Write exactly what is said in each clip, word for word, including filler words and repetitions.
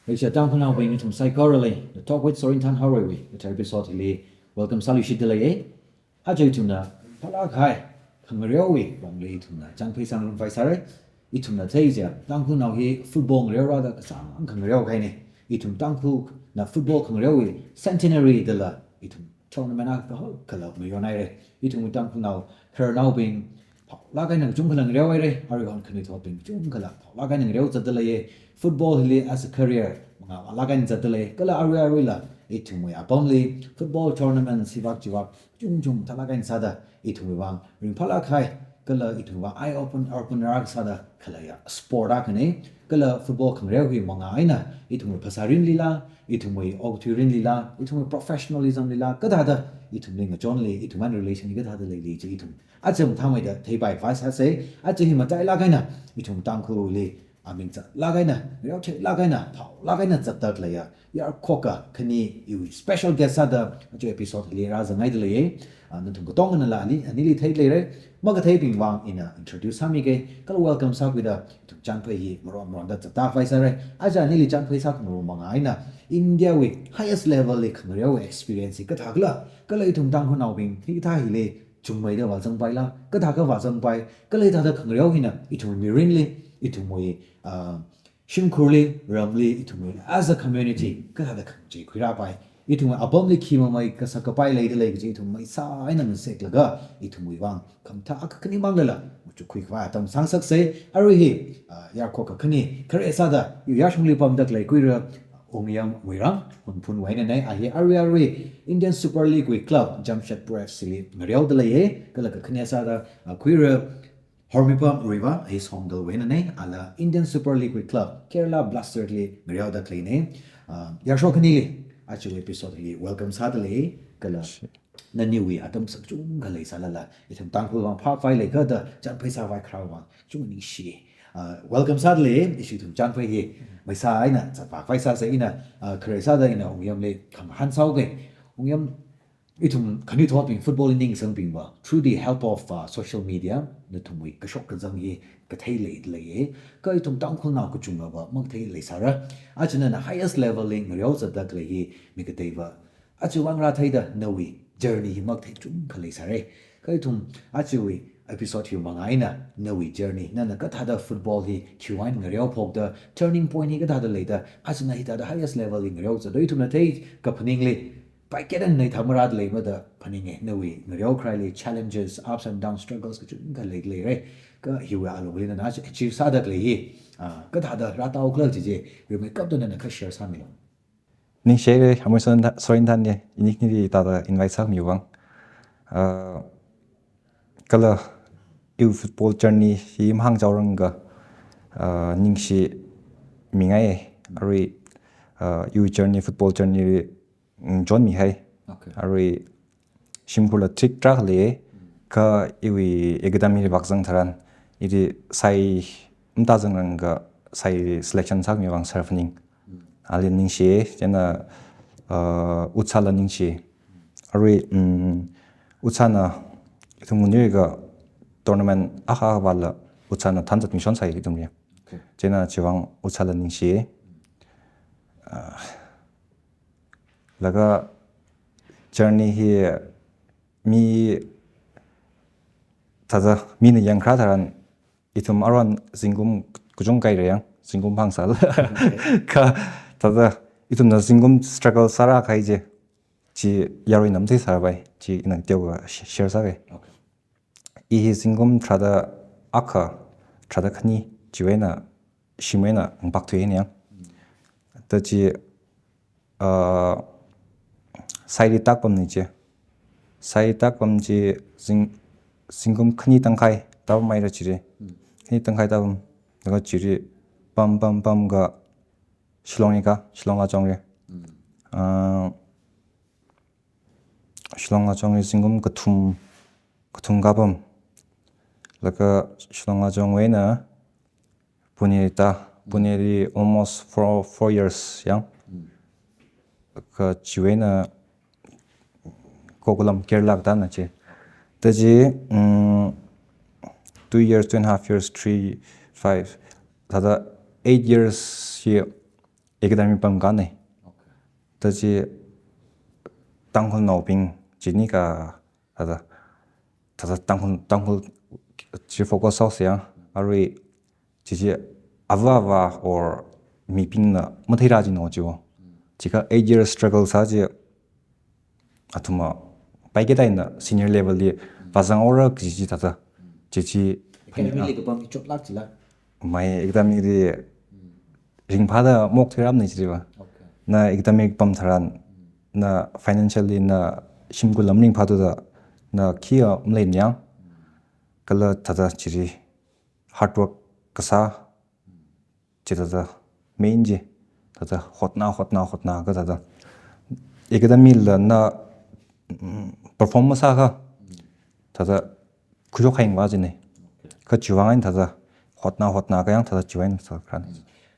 Leishiya Tangkhulnaobing, ithum saikorali The Talk with Sorinthan Haorei wui kathar episode hili welcome sāluishitdalei. Aja ithumna phalākkahai khangareowui vangli ithumna chānphei sāngarumpai sāra. Ithumna theichiya, Tangkhulnao hi football ngareorada kasāng khangareo kahaina. Ithum Tangkhulna football khangareowui centenary dala ithum tournament akha kahor kala mayonhaira. Ithum Tangkhulnao khararnaobing phalākkahaina kachungkhala ngareohaira. Aruihon khanuithotbing kachungkhala phalākkahaina ngareozatdalei. Football hili as a career mangā phalākkahaina zatdalei. Kala arui aruila ithumwui apamli football tournament sivak chivak kachungkha phalākkahaina sāda ithumwui vang ringphālākkahai kala ithumwui vang eye open, opener akha sāda khaleiya sport akhana. Kala football khangareo hi mangā eina ithumwui phasā rinlila, ithumwui okathui rinlila, ithumwui professionalism lila kathāda ithumli ngachonli, ithum eina relation hi kathāda leili chi ithum aja mathāmeida theipaikhavai sāsa. Aja hi matailāk eina ithum Tangkhulli aming zatlāk eina, ngareotheilāk eina, phaolāk eina zatda khaleiya yarkhokkha khani iwui special guest sāda aja episode hili rāzangngaidalei. Ah, nathum katonganala ani, anili theileira. Makatheibing vang ina introduce sāmiga, kala welcome sākhuida ithum chānphei hi maron maronda zatda khavai sāra. Aja anili chānphei sākhangarum mangā eina India wui highest level li khangareowui experience hi kathākhala, kala ithum Tangkhulnaobing hikathā hili chungmeida vāzangpaila, kathākha vāzangpai, kala hithāda khangareo hina ithum mirinli, ithumwui, ah, shimkhurli, ramli, ithumwui as a community kathāda khangachei khuirāpai, ithumwui apamli khi mamei kasak kapai leidalei kaji ithum maisā eina maseklaga ithumwui vang khamathā akha khani manglala machukkhui khavai atam sāngasaksa. Arui hi, ah, yarkhokkha khani khare sāda iwui yāshungli pamda khalei Kuira Wungyam Muirang, Hunphunwui einana. A hi arui arui Indian Super League wui club Jamshedpur F C li ngareodalei. Kala kakhane sāda, ah, Kuira Hormipam Ruivah, a hi Songdalwui einana, ala Indian Super League wui club Kerala Blasters li ngareoda khaleina. Ah, yarsho khanili aja episode li welcome sādalei, kala naniwui atam sākachungkha leisālala ithum Tangkhul vang phākhavai leikha da chānphei sākhavai kharā vang kachungkha ningshi. Ah, welcome sādalei, ishi ithum chānphei hi maisā eina zatvākhavai sāsa. Ina, ah, khare sāda ina Wungyamli khangahān sāuga. Wungyam, ithum khanuithotbing, football ning sangbingva, through the help of, uh, social media, nathumwui kashok kazang hi kathei leidalei. Kha ithum Tangkhulnao kachungava makathei leisāra. Aja nana highest level li ngareozatda khalei hi mi kateiva aja vang rātheida nawui journey hi makathei kachungkha leisāra. Kha ithum ajawui episode hi mangā eina nawui journey, nana kathāda football hi khiwui eina ngareophokda, turning point hi kathāda leida, aja na hithāda highest level li ngareozatda, ithumna theikaphaningli paiket eina neitha marādalei mada phaninga. Nawui ngareokharaili challenges, ups and downs, struggles kachungkha leidaleira. Kha hiwui alungli nana aja achieve sāda khalei hi, ah, kathāda rātaokhala chi chi rimeikapta nana kha share sāmilu. Ningshihaira, Amui Sorinthan, Sorinthan ye, ini khanili thāda invite sāmi vang. Ah, kala iwui football journey hi mahāngchaorangakha, ah, ningshimingai. Arui, ah, iwui journey, football journey, mm, chonmihai. Okay. Arui shimkhurla strict tarākha lei, kha iwui academy li vāzang tharan, ili sai matāzangrangakha sai selection sāmi vang sir phaning. Ali ningshi, chieina, uh, Utsa la ningshi. Arui, um, Utsa na ithum ngunirkha tournament akha vāla Utsa na thanzat mission sai ithumli. Okay. Chieina chivang Utsa la ningshi. Uh, laga journey hi mi thāda, mina yangkharā tharan, ithum aruihon zingkum kachungkha leira yang, zingkum phangsāla. Okay. Kha thāda, ithumna zingkum struggle sārākahai chi, chi yaruina matheisāpai, chi ina teokha sh-, share sāga. Okay. I hi zingkum tharāda akha, tharāda khani, chiwui eina, shimwui eina ngapākthuihaina yang. Mm. Thāda chi, ah, saili tākapamna chi. Saili tākapam chi zing-, zingkum khani tangkhai tāpamhaira chili. Mm. Khani tangkhai tāpam, laga chili pam, pam, pamkha Shillong li ka, Shillong Lajong li. Mm. Ah, Shillong Lajong li zingkum kathum, kathum kapam. Laga Shillong Lajongwui eina Pune li tā, Pune li almost four, four years yang. Mm. Kha chiwui eina Gokulam Kerala tāna chi. Thāda chi, mm, two years, two and a half years, three, five, thāda eight years hi academic pamkāna. Okay. Thāda chi Tangkhulnaobing chini ka, thāda, thāda Tangkhul, Tangkhul chi focus sāsa ya, arui chi chi ava ava or mibingna matheira jino chiwo. Chikha eight years struggle sā chi athumva paikida eina senior level li vāzang ora kaji chi thāda. Chi chi academic li kapam hi chotlāk chila. Mai academic li ringphāda mok thuiram ni chiriva. Okay. Na academic pam tharan, na financially na shimkhur lam ringphāthuda, na khi a mlei nyang. Kala thāda chiri hard work kasā, chi thāda main chi, thāda hotna, hotna, hotna ka thāda. Academy la na, mm, perform masākha, thāda khuishok haing va china. Kha chiwui vang eina thāda hotna, hotna ka yang thāda chiwui vang eina sākran.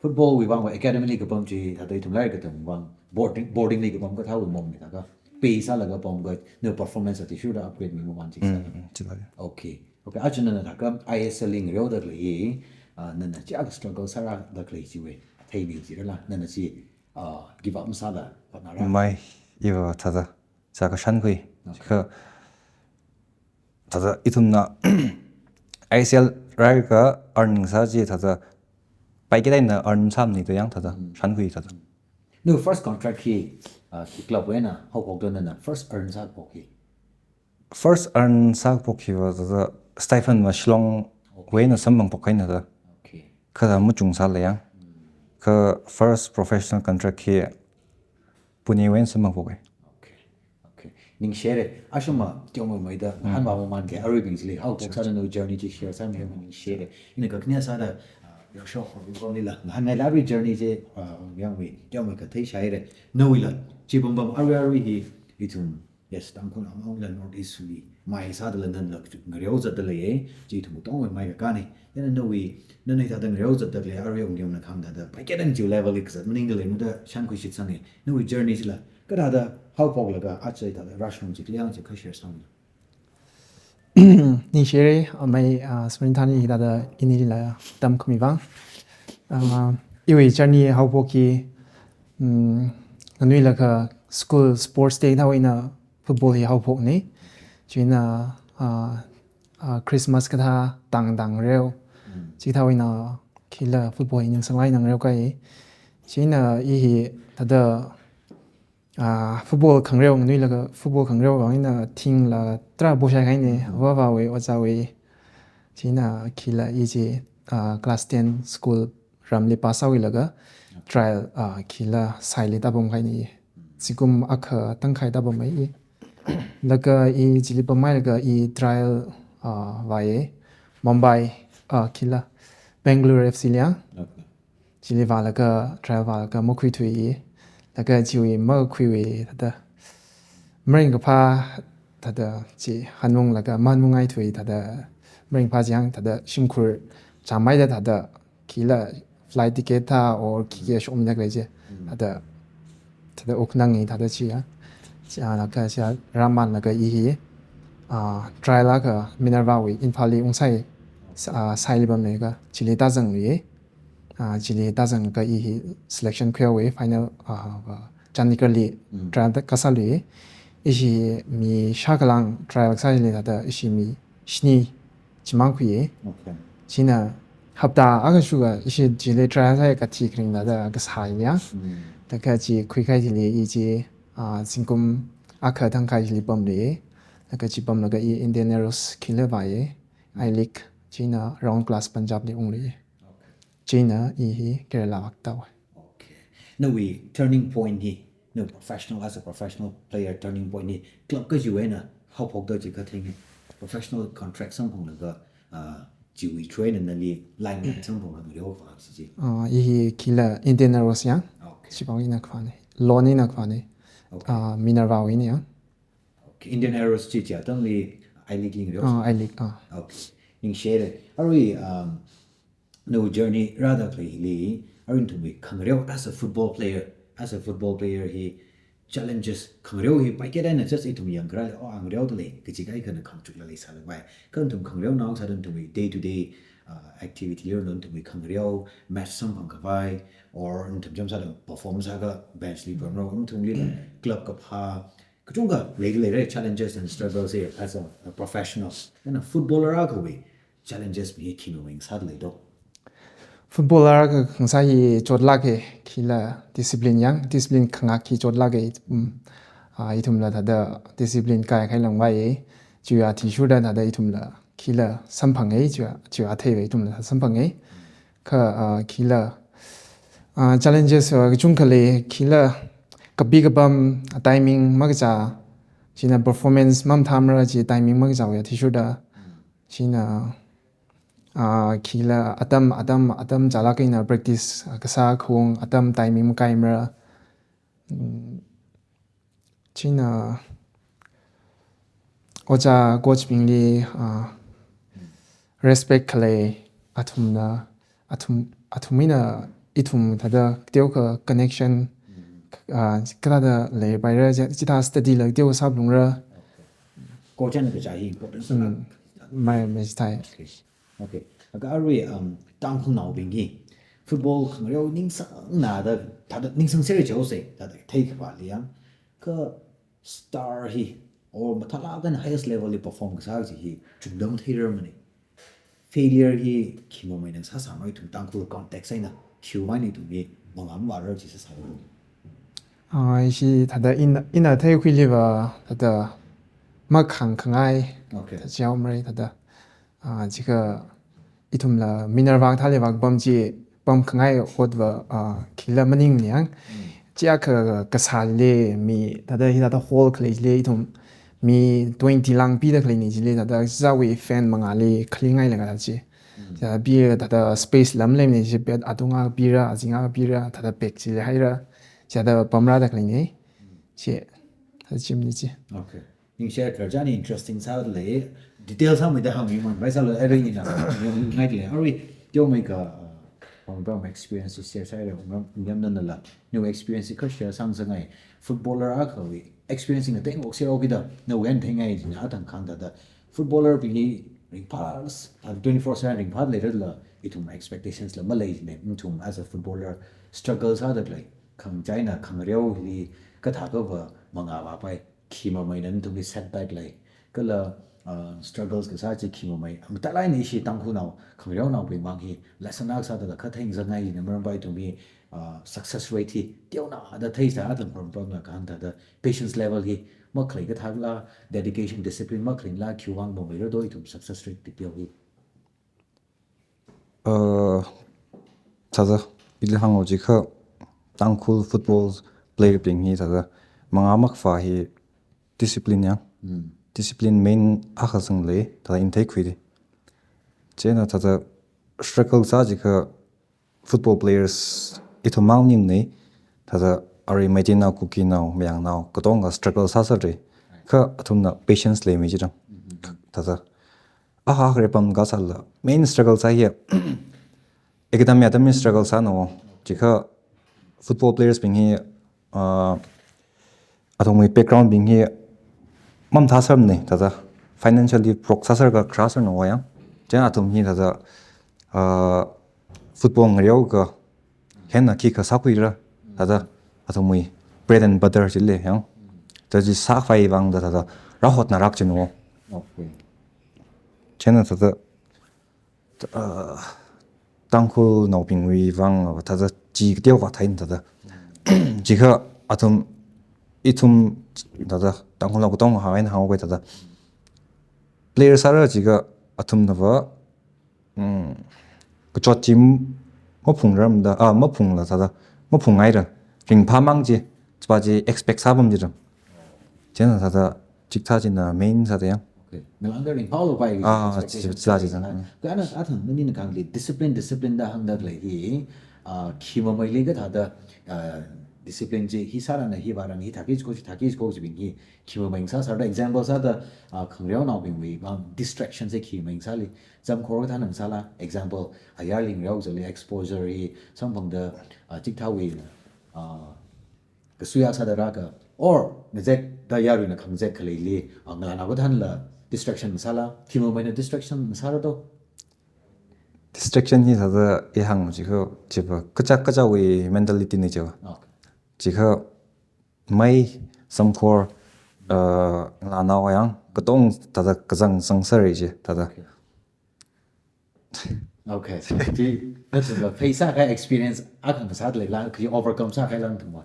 Football wui vang va academy li kapam chi thāda ithum lairik katam vang boarding, boarding li kapam kathāwui mong ni thāda. Pay sālaga pam ka, na performance athishurda upgrade mi maman chi sā. Mm, mm, chila. Okay. Okay, aja nana thākha I S L li ngareoda khalei hi, ah, nana chiyākha struggle sārāda khalei chiwui theimi chirala, nana chi, ah, give up masāda hotnara. Mai, iva thāda, sā kashankhui. Okay. Kha, thāda ithumna I S L rālaga earning sā chi thāda, paikida eina earn sāmana da yang thāda, mm, shankhui thāda. Na first contract hi, ah, khi club wui eina haophokda nana first earn sāphok hi? First earn sāphok hiva thāda stipend va Shillong wui eina samphangphok haina da. Okay. Kha thāda machung sāla yang. Mm. Kha first professional contract hi Pune wui eina samphangphok hai. Okay. Okay. Ningshire. Ashama teomeimei da, mm, ngahānva maman kha aruibing chili haophok sāda nawui journey chi share sāmi ningshire. Ina kakhane sāda, ah, yāshok ho ko nila. Ngahānngaila arui journey chi, ah, yangwui, teomei kathei shaire. Nawuila, chi bambam arui arui hi, ithum, yes, Tangkhul amount la North East li mai sādala nanla ngareo zatda leiye, chi ithum tongwui mai kakāne. Yana nawui, nana hithāda ngareo zatda lei, arui ungyangna kham thāda, paikida eina chiwui level li kazat maningda lei, muda shankhui shitsanga. Nawui journey chila, kathāda haophoklaga, aja thāda rāshung chi kaliang chi kha share sāmi. Ningshire, amei, ah, Smrintha ni hithāda inila tamkhami vang. Ah, iwui journey haophok hi, mm, nganuilakha school sports day thāwui eina football hi haophokna. Chieina, ah, ah, Christmas kathā tang tang reo. Mm. Chithāwui eina khila football hi ningsanglāk eina ngareo kahai. Chieina i hi thāda, ah, football khangareo nganuilakha football khangareo vang eina thingla tarā poshai kahaina, mm, avāvawui, ojāwui. Chieina khila i chi, ah, class ten school ramli pass out sāwuilaga, okay, trial, ah, khila Saili tāpam kahaina. Zingkum akha tangkhai tāpamhai. Laga i chili pamhailaga i trial, ah, vāya Mumbai, ah, khila Bangalore F C li ya. Okay. Chili vālaga, trial vālaga makhuithuiya. Laga chiwui makhuiwui thāda maringkaphā thāda chi hanunglaga mahanungngaithui thāda maringphā chang thāda shimkhur chāmhaida thāda khila flight ticket thā or khikha shomda khalei chi. Mm. Thāda, thāda uknang i thāda chi ya. Chi a laga chi a rāmanlaga i hi, ah, trial akha Minerva wui Imphal li ungsai, ah, Saili pamlaga chili tāzangluiya. Ah, chili tāzanglaga i hi selection khuihaowa final, ah, va Chandigarh li, mm, trial ta kasāluiya. Ishi mi shākha lāng trial kasā chili thāda ishi mi shini chimang khuiya. Okay. Chieina hapta akha shuka ishi chili trial sāya kathi kharing thāda kasāya. Mm. Laga chi khuikahai chili i chi, ah, zingkum akha tangkhai chili pamluiya. Laga chi pamlaga i Indian Arrows khila vāya. Mm. I-League chieina Round Glass Punjab li ungluiya. Okay. Chieina i hi Kerala vātāhaowa. Okay. Nawui turning point hi, nawui professional, as a professional player turning point hi, club kajiwui eina haophokda chi kathāda professional contract samphanglaga, ah, chiwui through eina nali limelight samphanglaga leowa chi chi. Ah, i hi khila Indian Arrows ya. Okay. Chipang eina khavāna. Loan eina khavāna. Okay. Ah, Minerva wui eina ya. Okay. Indian Arrows chi chi atamli I-League li ngareo. Ah, I-League, ah. Okay. Ningshire. Arui, um, nawui journey rāda khalei hili, arui nathumwui khangareo as a football player, as a football player hi challenges khangareo hi paikida eina just ithum yangkharāli, oh, a ngareoda lei, kaji kaikhana khangachukla leisālāk vai. Kha nathum khangareonao sāda nathumwui day to day, uh, activity lirano nathumwui khangareo, match samphang khavai, or nathum chāmsāda perform sākha bench li pamra, nathumli club kaphā, kachungkha leida leira challenges and struggles hi as a, a professional. Kha footballer akhawui challenges mi hi khi mamei ngasāda lei do? Footballer akha ngasā hi chotlāka, khila discipline yang, discipline khangak hi chotlāka, um, ah, ithumla thāda discipline kaikhai langvai, chiwui athishurda thāda ithumla khila samphanga, chiwui, chiwui atheiva ithumla samphanga. Kha, ah, khila, ah, challenges, ah, kachungkha lei, khila kapi kapam, ah, timing makachā, china performance mamathāmara chi timing makachāwui athishurda, china, ah, khila atam, atam, atam chālāk eina practice, ah, kasā khaung atam timing makaimara. Mm, china ojā coach bingli, ah, respect khalei, athumna, athum, athum eina ithum thāda teokha connection, ah, kathāda leipaira, chi, chithā study la teokha sāphalungra. Coach na kachā hi important. Mm. Mai, mai chithāi. Okay. Okay. Laga arui, um, Tangkhulnaobing hi football khangareo ningsangnada, thāda ningsang seri chaose, thāda thei khavāli yang. Kha star hi, or mathālāk eina highest level li perform kasā chi hi, chungda matheirarmana. Failure hi khi mameina sāsāmara ithum Tangkhul context eina, khiwui vang ithum hi mangā mavārar chi sāsāra. Ah, ishi thāda ina, ina theikhuiliva thāda makhang khangai. Okay. Thāda chiao marai thāda. Ah, chikha ithumla Minerva thāli vākapam chi pamkhangai hotva, ah, khila maningmana yang. Mm. Chiakha kasāli mi thāda hithāda hall khaleili ithum mi twenty lāngpida khaleina chili thāda chāwui fan mangāli khalingai laga thāda chi. Mm. Thāda pira thāda space lam leimana chi pet atunga pira, azinga pira, thāda pek chili haira. Chithāda pamrāda khaleina. Chi, thāda chi maningmana chi. Okay. Ningshi khararchān interesting sālei, detail sāmeida hāngmimanvai sālu, arui ina, ngailei, arui teomeikha, uh, pamrāpam experience share sāra, pamrāpam yamnanala, nawui experience kha share sāngasakngai, footballer akhawui experience ngateingaroksei okida, nawui eina theingai jina, athang khangda da, footballer bing hi ringphā, uh, twenty-four seven ringphāda leirala, ithum expectations la malei jina, ithum as a footballer struggle sāda lei, khangachāna, khangareoli, kathā kava mangā vāpai, khi mameina nathumli setback lei. Kala, uh, struggles kasā chi khi mamei. Mathālāk eina ishi Tangkhulnao, khangareonaobing mang hi, lesson akha sāda kha theingasakngai jina maramva ithum hi, uh, success rate hi, teonada theisā athang pamrāpamla kahāng thāda, patience level hi, makhalei kathāla, dedication, discipline makhalei la, khiwui vang mameira do ithum success rate tipeo hi. Uh, thāda, ili hānglo jikha, Tangkhul football player bing hi thāda, mangā makaphā hi discipline yang. Mm. Discipline main akha zanglei, thāda ina theikhuili. Chieina thāda struggle sā jikha football players ithum mang maningmana, thāda arui Meiteinao, Kukinao, Mayangnao, katonga struggle sāsāra. Kha athumna patience leimei jidang. Mm-hmm. Thāda, aha, kharepam kasāla, main struggle sā hi, academy atamli struggle sāna, jikha football players bing hi, uh, athumwui background bing hi mamathāsermana, thāda financially broke sāserga kharā sāranu yang. Chieina athum hi thāda, uh, football ngareokha, hina khikha sākhuira, thāda athumwui bread and butter chili yang. Thāda chi sākhavai vangda thāda rāhotnarak chinu. Okay. Chieina thāda, uh, Tangkhulnaobingwui vang thāda chi kateova thāin thāda. Jikha athum, ithum thāda Tangkhulnao katonga hāngai thāda. Player sāra jikha athumnava, mm, kachot chi maphungramda, ah, maphungla thāda, maphungngaira, ringphāmang chi, chiva chi expect sāpam jidang. Chieina thāda, chikathā china main sāda yang. Okay. Ngalāngda ringphālu pai, ah, expectation chi, chi, chi, sāda. Mm. Kha ana athang nani kahāngli discipline, discipline da hāngda khalei hi, ah, khi mameili kathāda, ah, discipline chi, hi sāranu, hi vāranu, hi thāki chiko, thāki chiko chibing hi, khi mamei ngasāsāra da, example sāda, ah, khangareonaobingwui vang distraction chi khi mamei ngasāli, zam khor kathāna ngasāla, example, ayarli ngareoda lei exposure hi, samphangda, ah, chikathāwui, ah, kasuiya sāda rākha, or, ngazekda yaruina khangazek khaleili, ah, ngalānao kathānala distraction ngasāla, khi mameina distraction ngasāra do? Distraction hi thāda i hāng chi kha, chiva kacha kachawui mentality na chiva. Okay. Chi kha mai samkhor, uh, ngalānao yang katong thāda kazang zangser chi thāda. Okay. Chi, that's the face sākahai experience akha ngasā leila, khi overcome sākahai lang thumwa.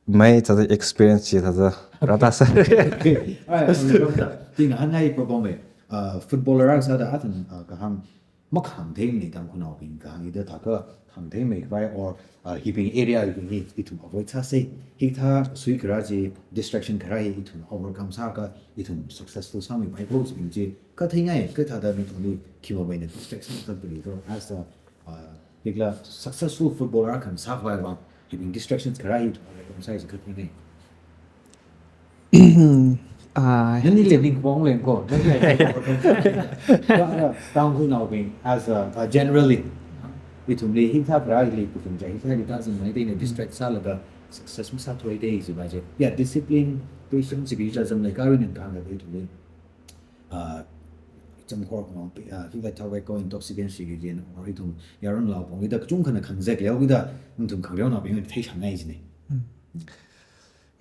Mai thāda experience chi thāda rāda sāser. Okay. Alright, um, ting hāngngai problem e. Uh, footballer akha sāda athum, uh, kahāng makhāngthei ni Tangkhulnaobing kahāng ida thākha khāngthei mai khavai or, uh, hibing area hibing hi ithum avoid sāsa. Hikathā sui kharā chi distraction kharā hi ithum overcome sākha ithum successful sāmipaipo chibing chi katheingai, kathāda mithumli khi mameina distraction sāpili to as a, uh, hikla successful footballer akha sākhavai vang hibing distractions kharā hi ithum overcome sāi chi katheingai. Ah, Nani le ning kong leng ko. Nani le ning kong. Tangkhulnaobing as a, uh, generally. Ithumli hikathā kharāli ithum ja hikathā hikathā zangmai da ina distract sālaga success masāthuwa da jiva je. Yeah, discipline, patience, bi ja zangmai kharā ning kang ithumli. Uh, cham khor no, uh, hikathā thawai ko intoxicant shi ki jen, or ithum yaron lao pong ida kachungkhana khangzek leo ida, ithum khangleonaobing theishangngai jine.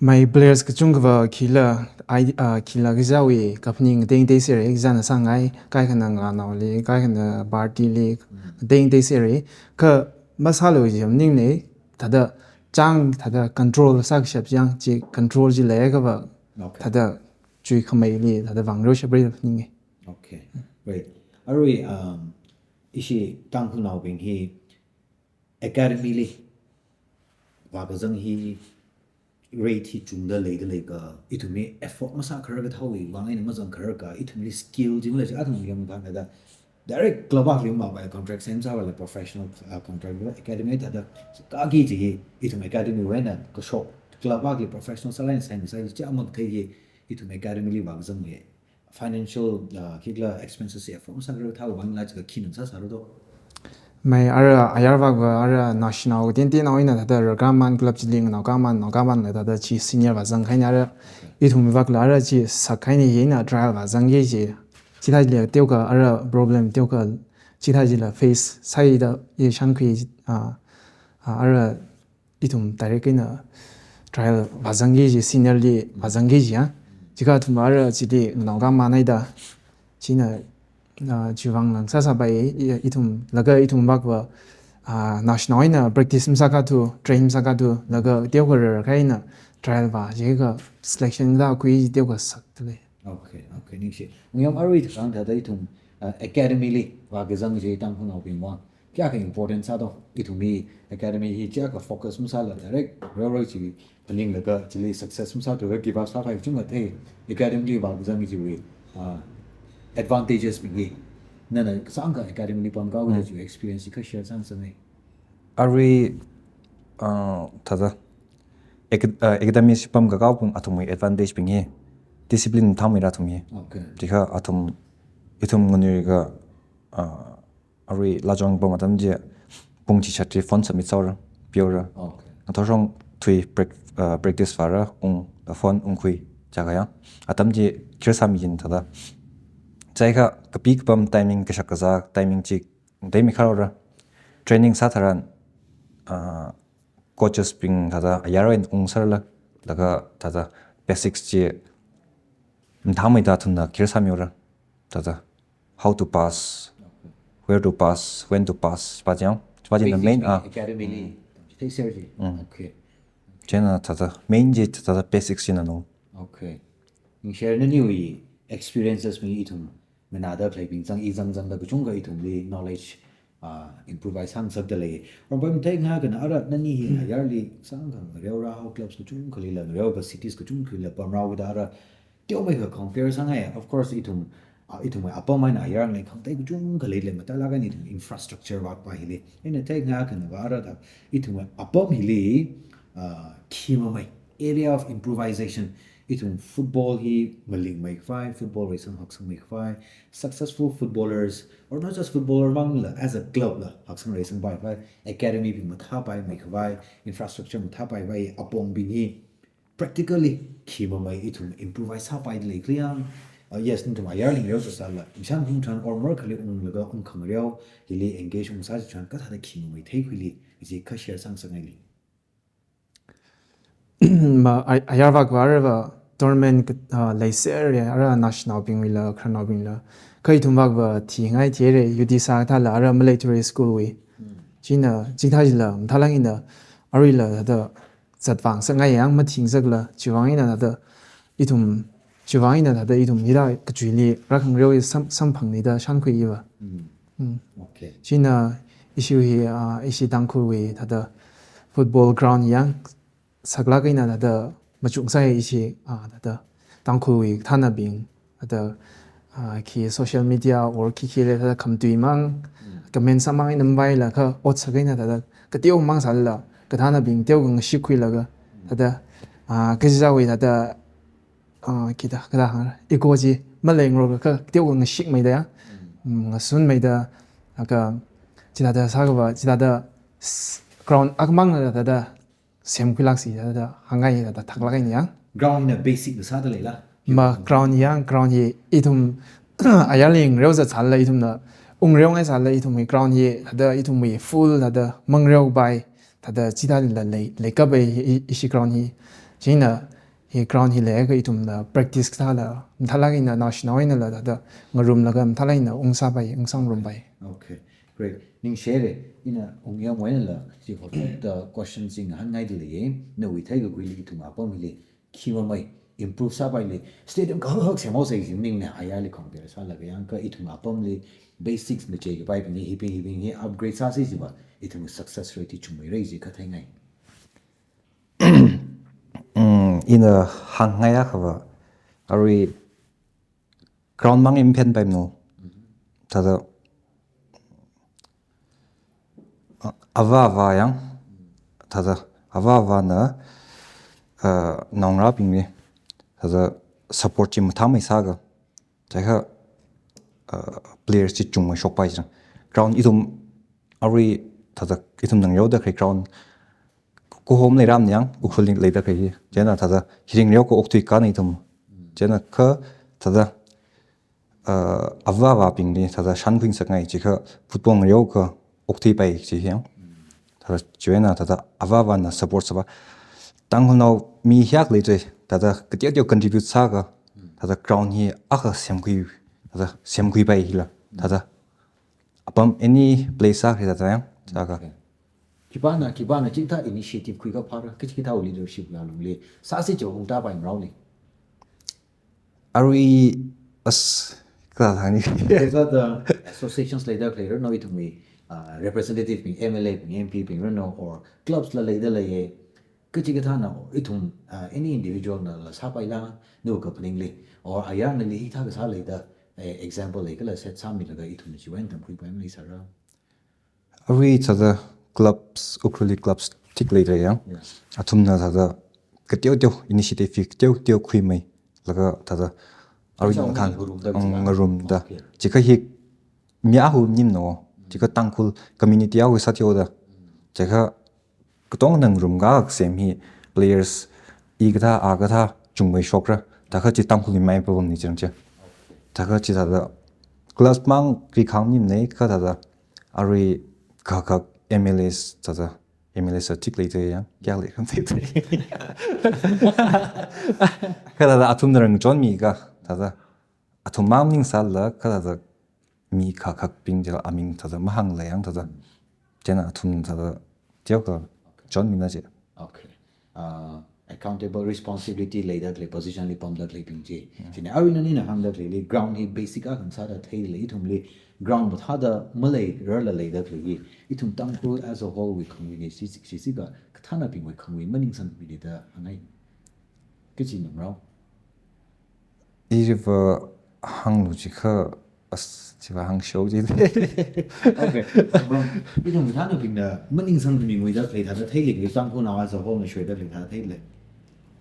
My players kachungkhava khila, ai, ah, khila kazāwui kaphaning ding ding sāra, kazāna sāngai, kaikhana ngalānaoli, kaikhana party li, ding ding sāra, kha masālu ji maningmana, thāda chang, thāda control sākashap chang, chi control chi leiakhava, Okay. thāda chuikhameili, thāda vāngarokshapra da phaninga. Okay. Right. Arui, um, ishi Tangkhulnaobing hi academy li vākazang hi rate hi chungda leida leikha, ithumli effort masākharar kathāwui vang eina mazangkharar kha, ithumli skill chi malei chi athum yangkha da direct club akha li mavai contract sem sāvai la professional, uh, contract la academy thāda kaki chi hi ithum academy wui eina kashok club akha li professional sālai sign sāi chi amak thei hi ithum academy li vākazang hi financial, uh, hikla expenses hi afford sākharar kathāwui vang la chi kha khi nang sāsāra do. Mai ara ayar vāva ara national tenti na ina thāda Rakaman club chili nganao kaman, nao kaman la thāda chi senior vāzangkahai ni ara ithum vak la ara chi sākahai ni ina trial vāzangki chi. Chithāli teokha ara problem teokha chithā chila face sāi da i shankhui, ah, ah, ara ithum direct eina trial vāzangki chi senior li vāzangki chi ya. Chikha athum ara chili nganao kaman na da. China, ah, chiwui vang lang sāsāpai i, ithum, laga ithum vakva, ah, national eina practice masākathu, train masākathu, laga teokha rarkahai eina trial vā, chikha selection da khui teokha sakta lei. Okay, okay, ningshi. Ungyam arui thakang thāda ithum, uh, academy li vākazang chi Tangkhulnaobing vang kayākha important sā do, ithumli academy hi kayākha focus masāla direct raroi chi phaninglaga chili success masāthuakha give up sāpai chungkha thei, academy li vākazang chiwui, uh, advantages bing hi. Nana sāngkha academy li pamkahai da chiwui experience hi kha share sāngasakngai. Arui, uh, thāda acad-, uh, academy li pamkakao pung athumwui advantage bing hi discipline thāmeira athum hi. Okay. Chikha athum, ithum nganuikha, uh, arui lajong pam atam chi pung chichat chi phone submit sāra, piora. Okay. Ngathor shong thui prac-, uh, practice vāra, ung, phone ungkhui, chakha ya. Atam chi khir sāmi jin thāda. Chikha kapi kapam timing kashak kazā timing chi dai mi kharora. Training sātharan, ah, coaches bing thāda ayar eina ungserla, laga thāda basics chi mathāmeida athumna khir sāmiora. Thāda how to pass, where to pass, when to pass, pa chang, pa chang the main, ah, Academy li. Thei share chi. Okay. China thāda main chi thāda basics china no. Okay. Ningshi naniwui experiences mi ithum nganāda khaleibing zang i zangzangda kachungkha ithumli knowledge, ah, improvise sāngasakda lei. Or pam thei ngakhana ara nani hi ayarli sāngkha ngareora, how clubs kachungkhali la ngareoka cities kachungkhali la pamraoda ara teomeikha compare sāngai. Of course ithum, ah, ithumwui apam eina ayar ngai khangatei kachungkha leilei, matailāk eina ithum infrastructure vākpa hili. Eina thei ngakhanava ara da ithumwui apam hili, ah, khi mamei, area of improvisation. Ithum football hi malingmei khavai, football reisang haksangmei khavai, successful footballers, or not just footballer mang la, as a club la haksang reisangpai khavai, academy bing mathāpaimei khavai, infrastructure mathāpaivai, apong bing hi practically khi mamei ithum improvise sāpai leikhala yang, Uh, yes, nathum ayarli ngareo sāsāla, Ishan Hungtran or Markhali unglaga ungkhangareo hili engage ungsā chitharan kathāda khi mamai theikhuili, kaji kha share sāngasakngaili. Ma, ay-, ayar vak va ara va tournament ka, ah, leiser ya, ara national bing wui la, khararnao bing la. Kha ithum vak va thingai thire, U D sa thāla, ara military school wui. China, chithā jila, mathālāk eina, arui la, thāda, zatvang sāngai yang, mathing sākla, chiwuivang eina, thāda, ithum, chiwuivang eina, thāda, ithum, hithā, kachuili, rākhangareo sam, samphangni da, shankhui iva. Mm. Okay. China, ishi hi, ah, ishi Tangkhul wui, thāda, football ground yang, saklāk eina thāda machuk sai ishi, ah, thāda Tangkhul wui kathānabing, thāda, ah, khi social media or khi khi le thāda khamatui mang, comment sāmang eina mavaila kha ot sākha eina thāda kateo mang sālala, kathānabing teo khangashikkhuilaga, thāda, ah, kaji zawui thāda, ah, khi da, kathā hāng, ego chi, maleng ro kha teo khangashikmeida ya, mm, ngasunmeida, aka, chithāda sākha va, chithāda s-, ground akhamang thāda, semkhuilāksi thāda, hāngngai thāda, thaklāk eina yang. Ground hina basic na sāda leila. Ma ground yang, ground hi ithum ayarli ngareo zatsāla ithumna, ungreongai sāla ithum hi ground hi, thāda ithum hi full thāda mangreo bai, thāda chithāla lei, leikapai hi, hi, ishi ground hi. China hi ground hi leiakha ithumna practice kathāla, mathālāk eina national einala thāda ngarumlaga mathālāk eina ungsāpai, ungsāngarumpai. Okay, great. Ningshire, ina ungyang wainala, chi hotda question sing hāngngaida leiye, nawui theikakhuili ithum apam hili, khi mamai, improve sāpaili, stadium kahak semhaosa ishi maningna, ayarli compare sālaga yang kha ithum apamli, basics machei kapaibing hi, hibing, hibing hi, upgrade sāsi jiva, ithum success rate hi chungmeira ji kathāngai. Mm, ina hāngngai akha va, arui ground mang imphen paimno. Thāda, a-, ava ava yang, thāda, ava avana, uh, naongarābingli, thāda, support chi mathāmei sākha, chikha, uh, players chi chungmei shokpai chang. Ground ithum, arui, thāda, ithum ngangareoda khalei ground, Kuhom leiram yang, Ukhrul leida khalei hi. Chieina thāda, hiring reo ko okthui ka na ithum. Chieina kha thāda, uh, ava avabingli, thāda shankhui ngasakngai, chikha football reo ko okthuipai chi yang. Thāda, chieina thāda, ava avana support sāpa. Tangkhulnao mi hiyak lei chi, thāda, kateo teo contribute sākha, thāda, ground hi akha semkhui, thāda, semkhuipai hila, thāda, apam any place sākha thāda yang, sākha. Okay. Khipāna, khipāna chithā initiative khuikaphāra, khi, khithāwui leadership la lungli, sāsi jo hungtāpai maraoli. Arui as, kathāni. Thāda associations leida khalei rano ithumwui, uh, representative bing, M L A bing, M P bing rano, or clubs la leida leiye. Kachikathāna, or ithum, uh, any individual nala sāpaila, nawui kaphaningli, or ayarnali hithā kasā leida, eh, example leikhala set sāmilaga ithum chiwui eina tamkhuipai maleisāra. Arui thāda clubs, Ukhrulli clubs thik leida yang. Yeah. Athumna thāda kateo teo initiative hi kateo teo khuimei. Laga thāda arui Chao ngarumda, mm, ngarumda. Okay. Chikha hi mi ahu nimno. Chikha Tangkhul community ahu sāthuida. Chikha katong ngarumkasem hi players i kathā, a kathā, chungmei shokra. Thākha chi Tangkhulli mai problem ni chang chi. Thākha chithāda clubs mang rikhang nimnei kha thāda arui kha kha M L As thāda M L As thik leida yang, kya lei kham thei thei. Kha thāda athumna rāngachonmi kha, thāda athum mang ningsāla, kha thāda mi kha khabing jila aming thāda mahāngla yang thāda. Chieina athum thāda teo kachonmina chi. Okay. Uh, accountable responsibility leida khalei position li pamda khaleibing chi. Yeah. Chieina arui nana hāngda khaleili ground hi basic akha sāda theilei ithumli ground mathāda maleirarla leida khalei hi. Ithum Tangkhul as a whole wui khangwui ni chi, chi, chi, chikha kathānabingwui khangwui maningsangmida hāngngai. Kachi namrao. Iva hānglu chikha as chiva hāngshao chi. Okay. Bang, ithum kathānabingna maningsangmida khalei thāda theilei, Tangkhulnao as a whole na shoida khalei thāda theilei.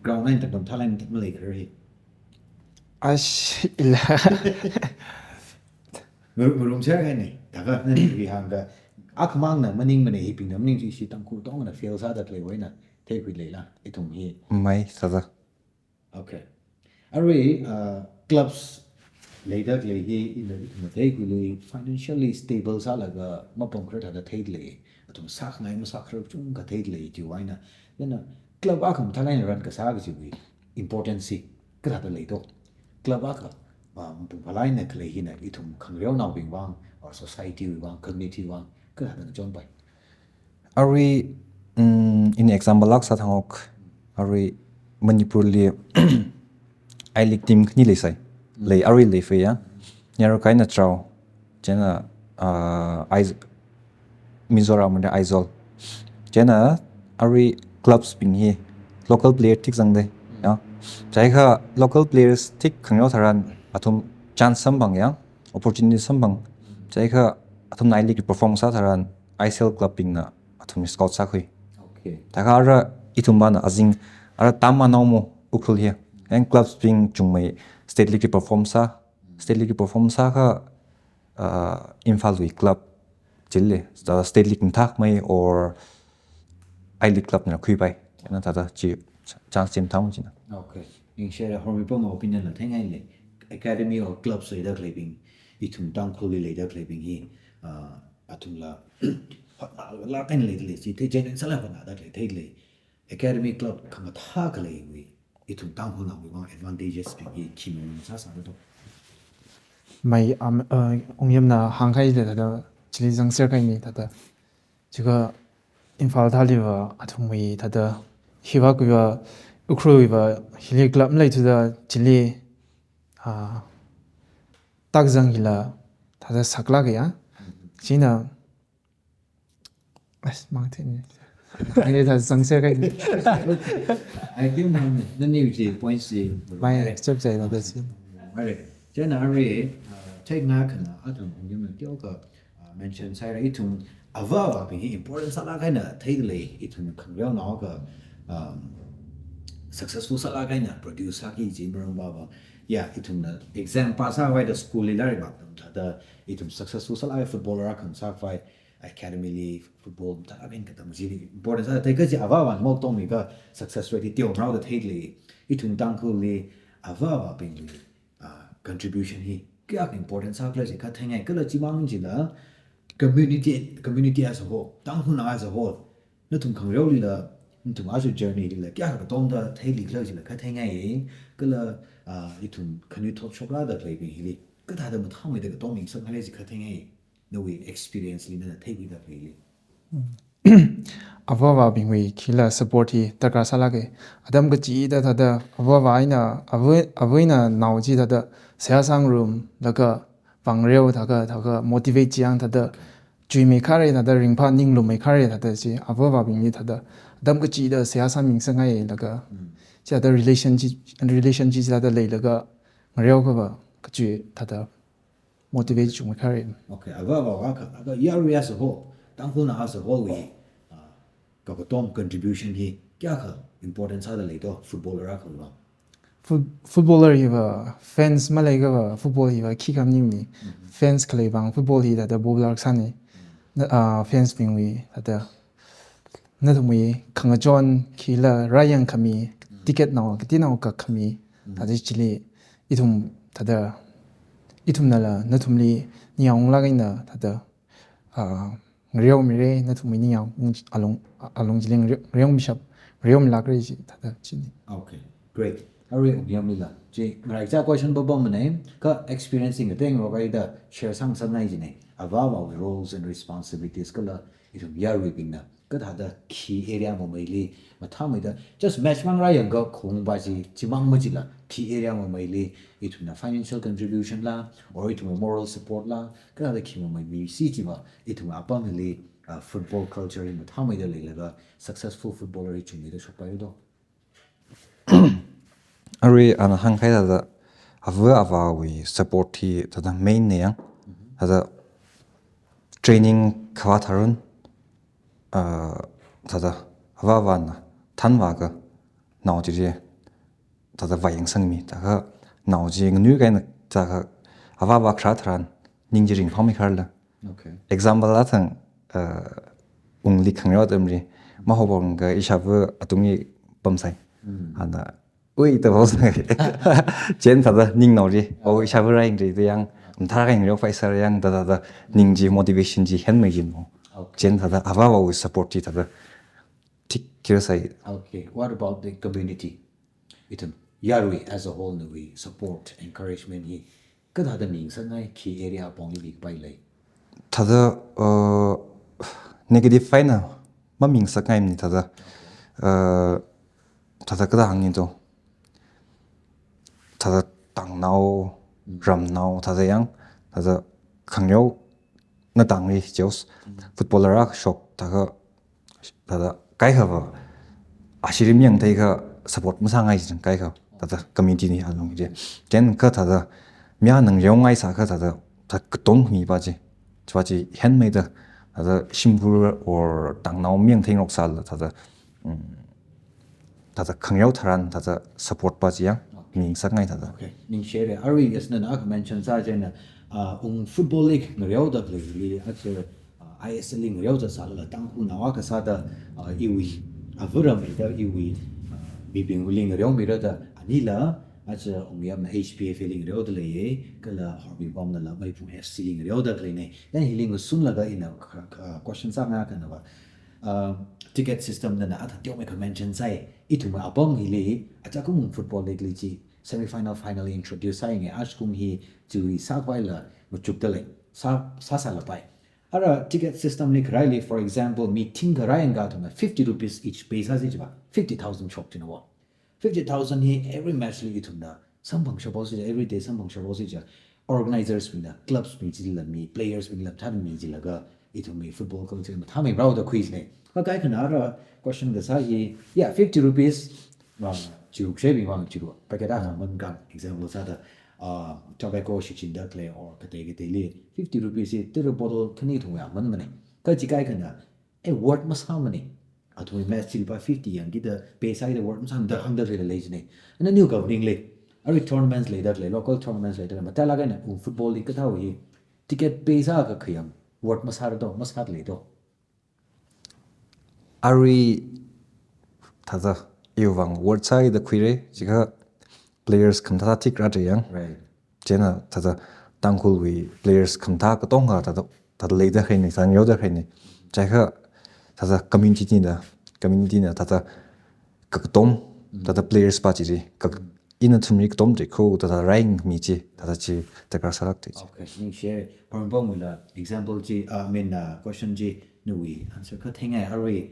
Ground line tam tam thaline tam maleikharar hi. Ash, ila. Ngarum, ngarumser kahaina. Thākha nana rihāngda, akhamangna maningmana hibingna maning chi ishi Tangkhul tongna fail sāda khaleiwui eina theikhui leila, ithum hi. Mai, thāda. Okay. Arui, uh, clubs Leida khalei hi ina ithum theikhuili financially stable sālaga mapam kharar thāda theilei. Athum sākhangai masākharar chungkha theilei chiwui eina. Chieina club akha mathālāk eina run kasā kajiwui importance hi kathāda lei do. Club akha, ah, mapung phālāk eina khalei hina ithum khangareonaobing vang, or society wui vang, community vang, kathāda ngachonpai. Arui, mm, in example akha sāthang ok. Arui Manipur li I-League team khani leisai. Lei, arui leifei ya. Nyarukai na Trao. Chieina, ah, Aiz-, Mizoram na Aizawl. Chieina arui clubs bing hi local player thik zangdai. Ya. Chiakha local players thik khangareo tharan athum chance samphang ya. Opportunity samphang. Chiakha athumna I-League perform sā tharan I S L club bingna athum scout sākhui. Okay. Chiakha ara ithum vāna azing ara tam manao mo Ukhrul hi. Yang clubs bing chungmei state league perform sā, state league perform sākha, uh, Imphal wui club chili, uh, state league mathāmei or I-League club na khuipai. Chieina thāda chi chance chi mathāmei china. Okay. Ningshire, hormipam opinion la theingailei. Academy or clubs leida khaleibing, ithum Tangkhulli leida khaleibing hi, uh, athumla hotnalāk eina leida lei chi, thei genuine sālāk hotnada khalei theilei. Academy club khamathā khaleiwui ithum Tangkhulnaowui vang advantages bing hi khi mamang sāsāra do. Mai, am, uh, Wungyamna hāngkahai thāda chili zangser kahaina thāda. Chiakha Imphal thāliva athumwui thāda hiva kuiva Ukhrulwuiva hili club maleithuda chili, ah, takzang hila thāda saklāk ya. Chieina as mang thini. Ai, thāda zangser kahaina. I think, um, nani chi point chi. Mai, chap chai na thāda chi. Mare. Chieina arui, uh, take ngakana athum Wungyamna teokha, uh, mention sāhaira ithum avāvābing hi important sālāk eina theilei, ithum khangareonaokha, um, successful sālāk eina produce sāki kaji maram vāva. Ya, ithumna exam pass sākhavai da school li lairik vātamda thāda ithum successful sālāk footballer akha sākhavai academy li football mathālāk eina katam chili important sā thei kaji avāvāna maungtongmi kha success rate hi teomarao da theilei. Ithum Tangkhulli avāvābingwui, ah, contribution hi kayākha important sākhala chi kha theingai, kala chimang chila community, community as a whole, Tangkhulnao as a whole, nathum khangareolila, nathum aja journey lila kayākha katomda theilikhala chila kha theingai, kala, ah, ithum khanuithot shokrāda khaleibing hili kathāda mathāmeida katom mingsakngailei chi kha theingai. Nawui experience li nana theikhuida khaleili. Avāvābingwui khila support hi darkar sālāka. Atam kachida thāda avāvā eina, avā, avā eina nao chi thāda seihā sāngarumlaga vāngareo thākha, thākha motivate chiyang thāda chuimeikharei thāda ringphā ninglummeikharei thāda chi avāvābingli thāda atam kachida seihā sāmingsakngailaga. Chi thāda relation chi, relation chi thāda leilaga ngareokhava kachi thāda motivate chungmeikharei. Okay, avāvā akha, akha yarui as a whole, Tangkhulnao as a whole wui, ah, kakatom contribution hi kayākha important sāda lei do, footballer akhawui vang. Foot-, footballer hiva fans maleiakhava football hiva khikha maningmana. Fans khalei vang football hi thāda popular sāna. Na, ah, fans bingwui thāda nathumwui khangachon khila rāyangkhami, ticket nao, katinao kakkhami, thāda chili ithum thāda ithumnala nathumli ningyāng unglāk eina thāda, ah, ngareomirei, nathumwui ningyāng alung, alung chili ngareo, ngareomishap, ngareomilākrei chi thāda china. Okay, great. Arui Wungyamlila chi ngaraicha question papam mana, kha experience ngateingarok haida share sāngasakngai china. Avāvāwui roles and responsibilities kala ithum yaruibingna kathāda khi area mameili mathāmeida just match mang rāyangkha khongpa chi, chimang machila khi area mameili ithumna financial contribution la, or ithumna moral support la, kathāda khi mamei misi chiva ithum apamli, ah, football culture hi mathāmeida leilaga successful footballer hi chungmeida shokpai do. Arui ana hāngkahai thāda avā avāwui support hi thāda main na yang. Thāda training khavā tharan, ah, thāda avāvāna thanvākha nao chi chi thāda vāyangsangmi, thākha nao chi nganuikha eina thākha avāvā kharā tharan ning chi ringphāmeikharla. Okay. Example athang, uh, ungli khangareo atamli, mahobong kha ishāvā atungli pamsai. Ana Ui, ta vau sang. Chieina thāda ningnao chi. Oh, ishāvā rai ri da yang. Mthā rai ri phaisa yang thāda thāda ning chi motivation chi henmei chi no. Okay. Chieina thāda avāva̱wui support chi thāda thik kira sai. Okay. What about the community? Ithum yarui as a whole nawui support, encouragement hi kathāda mingasakngai, khi area apongli mikapai lei? Thāda, uh, negative eina mamingasakngaimana thāda, uh, thāda kathā hāngni to. Thāda tangnao, ramnao, thāda yang, thāda khangareona tangli chios, footballer akha shok, thāda, thāda kaikhava, ashiri mayangtheikha support masāngai chi kaikha, thāda community ni alung chi. Then kha thāda, mi akha ngareongai sākha thāda, thāda katonga mipa chi. Chipa chi henmeida, thāda shimkhur or tangnao mayangtheingarok sālala, thāda, mm, thāda khangareo tharan, thāda support pa chi yang, mingasakngai thāda. Okay, ningshi haira. Arui yes nana akha mention sā chieina, ah, ung football league ngareoda khaleili, aja, ah, I S L li ngareoda sālala Tangkhulnao akha sāda, ah, iwui, ah, avāram da iwui, ah, mibingwuili ngareomira da, anila, aja ungyamna H P F A li ngareoda leiya, kala Hormipamnala Maiphung F C li ngareoda khaleina. Then hili ngasunlaga ina kha-, kha-, question sāngai akhana va. Ah, ticket system nana athang teomeikha mention sāi, ithum apam hili, aja kum ung football league li chi, semi final, final introduce sāngai, aja kum hi chiwui sākhavai la machukda lei, sā, sāsālapai. Ara ticket system li khaleili, for example, mi thingkha rai yangakha athumna fifty rupees each pay sāsi chiva, fifty thousand shok china va. Fifty thousand hi every match li ithumna samphang shapao si, every day samphang shapao si ja. Organizers bingna, clubs bing chila mi, players bingla thāda mi jilaga, ithumwui football culture mathāmei rao da khui jinei. Kha kaikhana ara question kasā hi, yeah, fifty rupees, ah, chiruk shebing vang chiruk, packet akha man kan, example sāda, ah, tobacco shichinda khalei or katei kateili, fifty rupees hi, tira bottle khani thungwui aman manei. Kha chi kaikhana, eh, worth masāmanei. Athumwui match chili pa fifty yangkida, pay sākida worth masāmada hāngda khalei lei jinei. Ana new governing lei. Arui tournaments leida khalei, local tournaments leida khalei, matailak eina ung football league kathāwui hi, ticket pay sākha khayang, worth masāra do, masāda lei do. Arui thāda, iwui vang worth sāi da khuira, chikha players khamathā thik rāda yang. Right. Chieina thāda Tangkhulwui players khamathā katonga thāda, thāda leida khaleinei, thāda ngareoda khaleinei. Chikha thāda community na, community na thāda ka-, katom, thāda players pa chi chi, ka-, ina thumri katom chi kho, thāda rai mi chi, thāda chi, thāda sālak chi. Okay, ningshi haira. Hormipamwuila example chi, uh, I mean, uh, question chi, nawui answer kha theingai arui,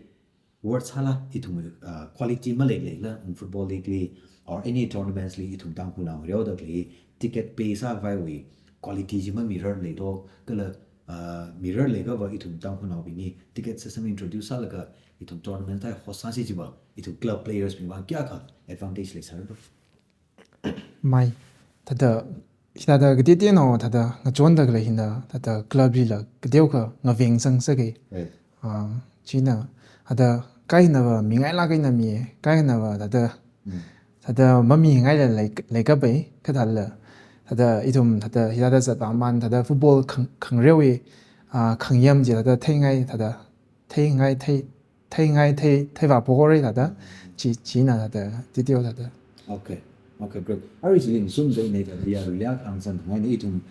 worth sāla, ithum, uh, quality maleilei la, um, football league li, or any tournaments li, ithum Tangkhulnao ngareoda khalei, ticket pay sākhavaiwui, quality chi mamirarlei do, kala, uh, mirarlei kha va ithum Tangkhulnaobingli, ticket system introduce sālaga, ithum tournament thāda host sāsi chiva, ithum club players bing vang kayākha advantage leisāra do. Mai, thāda, hithāda kateoteonao thāda ngachonda khalei hina, thāda club lila kateokha ngaveng sangsāki. Right. Ah, china, thāda kaina va mingailak eina mi, kaina va thāda, Mm. thāda mamingaila lei, leikapai, kathāla, thāda ithum, thāda hithāda zatva man, thāda football khang-, khangareowui, ah, khangayam chi, thāda theingai, thāda theingai, thei, theingai, thei, theiva pokore thāda, chi, china thāda, teoteo thāda. Okay. Okay, great. Arui chili ngasumda ina thāda yaruili akha hāngsang khangaina ithum,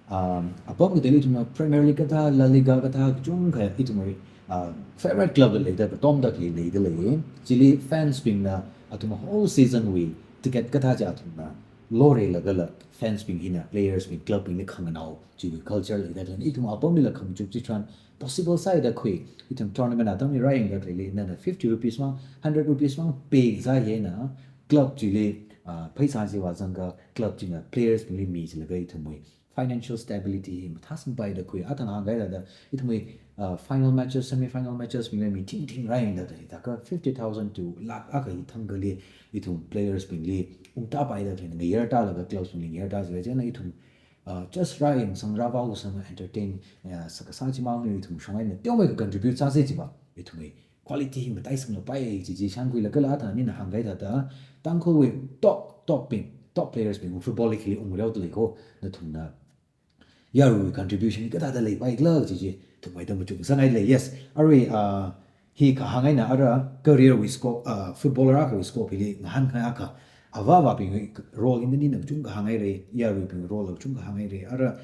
um, apam kateili ithumna Premier League kathā, La Liga kathā, kachungkha ithumwui, uh, favorite club leida, katomda khalei leida lei. Chili fans bingna, athum whole season wui, ticket kathā chi athumna, lorelagala, fans bing hina, players bing, club bingli khanganao, chiwui culture leida khalei, ithum apamlila khangachuk chitharan possible sāi da khui, ithum tournament atamli rai yangda khaleili, nana fifty rupees mang, hundred rupees mang, pay sā hina, club chili, ah, pheisā chiva zangakha, club china players bingli mi jilaga ithumwui financial stability hi mathāsangpai da khui, athang hāngkahai thāda, ithumwui, ah, final matches, semi final matches bingli mi thingthing rai yangda thāda, thākha fifty thousand to lakh akha hi thangkhali, ithum players bingli, ungtāpai da thāda, ngayar tālaga clubs bingli ngayar tā jilaga, chieina ithum, uh, just rāyangsang, rāvāusang, entertain, uh, sā kasā chimang ni ithum shong eina teomeikha contribute sāsi chiva, ithumwui quality hi mataisanglapai chi chi shānkhuilaga kala athang nina hāngkahai thāda, Tangkhulwui top, top bing, top players bing, football league li ungreoda lei kho, nathumna yaruiwui contribution kathāda leipaikhala chi chi, ithum maida machukngasakngai lei, yes, arui, uh, hi kahāng eina ara career wui scope, uh, footballer akhawui scope hili ngahānkahai akha, Avāvabing role in the nina kachungkha hāngngaira, yaruibing role kachungkha hāngngaira. Ara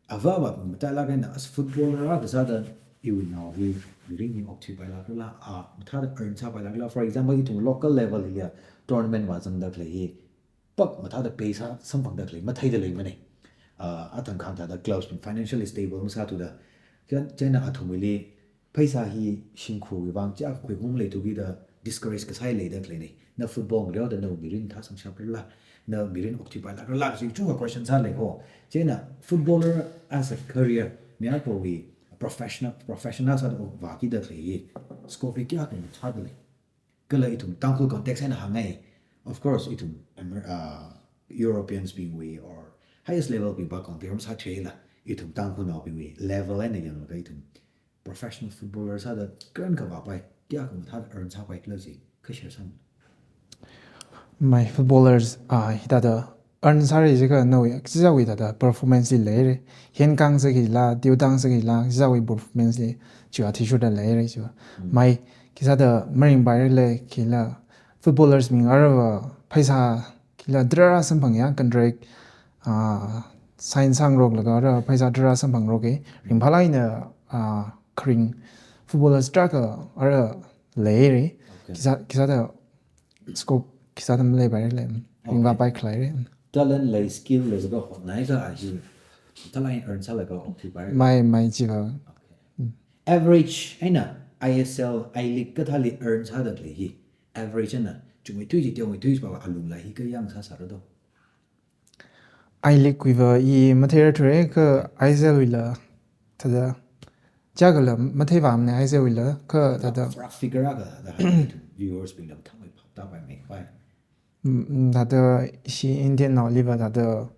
avāvabing matailāk eina as footballer akha sāda iwui nao hi mirin hi okthuipailākrala, a, mathāda earn sāpailākrala. For example, ithum local level hili tournament vāzangda khalei hi, pak mathāda pay sā samphangda khalei matheida leimana. A, athang khangthāda clubs bing financially stable masāthuda. Chieina, chieina athumwuili pheisā hi shimkhurwui vang chiakha khuiphung leithukida discourage kasā leida khaleina. Na football ngareoda nawui mirin thāsangshapra la, na mirin okthuipailākrala, chi chungkha question sālei ho. Chieina footballer as a career, mi akhawui professional, professional sāda vākida khalei hi scope hi kayākha mathāda lei. Kala ithum Tangkhul context eina hāngngai. Of course, ithum Amer-, uh, Europeans bingwui or highest level bingva compare masāthuila, ithum Tangkhulnaobingwui level eina yanglaga ithum professional footballer sāda karankha vāpai, kayākha mathāda earn sāpaikhala chi kha share sāmi. My footballers, ah, hithāda earn sāra jiakha nawui, chichāwui thāda performance li leira. Henkang sākila, tiotang sākila, chichāwui performance li chiva athishurda leira chiva. Mm. My, khisāda maringpaira khala, footballers bing arava pheisā khala tarā samphanga contract, ah, sign sāngaroklaga ara pheisā tarā samphangaroka, ringphālāk eina, ah, kharing footballers tarākha ara leira. Okay. Khisā, khisāda scope khisāda maleipaira khala, ringvāpai khaleira. Talent lei, skill lei, sāda hotnai kha a hi mathālāk eina earn sālaga okthuipaira. My, my chiva. Okay. Mm. Average eina I S L, I-League kathāli earn sāda khalei hi, average eina chungmeithui chi teomeithui chiva alungla hi kayākha sāsāra do? I-League wuiva i matheira thura kha I S L wuila thāda chiakhala matheivāmana I S L wuila kha thāda. Rough figure akha thāda viewers bingna mathāmei phaptāpaimei khavai. Mm, mm, thāda ishi Indian naoliva thāda,